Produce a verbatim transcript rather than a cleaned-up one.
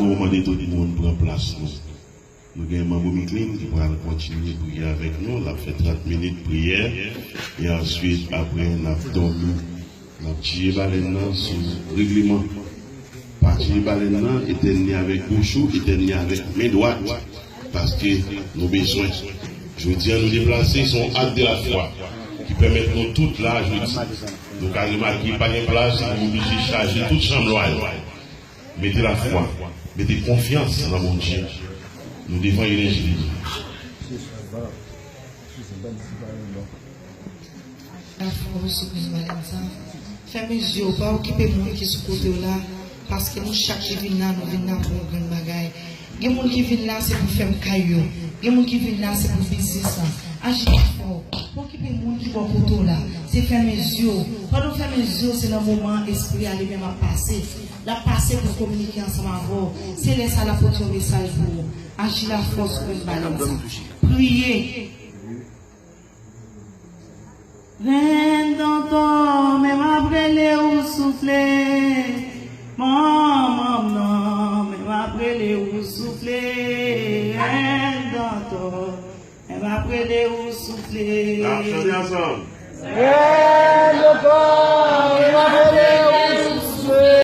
Nou mande tout moun pran plas nou. Nou gen manbo Miklin ki pral kontinye priye avèk nou. L ap fè trant minit priyè. E answit, apre, n ap dòmi. N ap tiye balèn nan sou regleman. Pa tiye balèn nan, etèn li avèk bouch ou, etèn li avèk men dwat. Paske nou bezwen. Jodi a, nou deplase, se yon ak de lafwa ki pèmèt nou tout la jodi. Nou ka remake, pa gen plas, nou oblije chaje tout chanm lwa yo. Mete lafwa, mete konfyans nan Bondye. Nou devan enèji li. Lafwa ou sou Kris Valentin. Fèmen zye w, pa okipe moun ki sou kote w la, paske nou chak ki vin la, nou vin la pou yon grenn bagay. Gen moun ki vin la, se pou fèm kay yo. Gen moun ki vin la, se pou biznis lan. Aji lafwa w. Pa okipe moun ki bò kote w la. Se fèmen zye w. Pandan w fèmen zye w, se nan moman an espri a li menm ap pase. L ap pase pou l kominike ansanm avè w. Se lè sa l ap pote yon mesaj pou ou. Aji lafwa w sou grenn balèn sa. Priye. Grenn tonton, men m ap rele ou soufle. Manman m nan, men m ap rele ou soufle. Grenn tonton, men m ap rele ou soufle. N ap chante ansanm. Grenn tonton, men m ap rele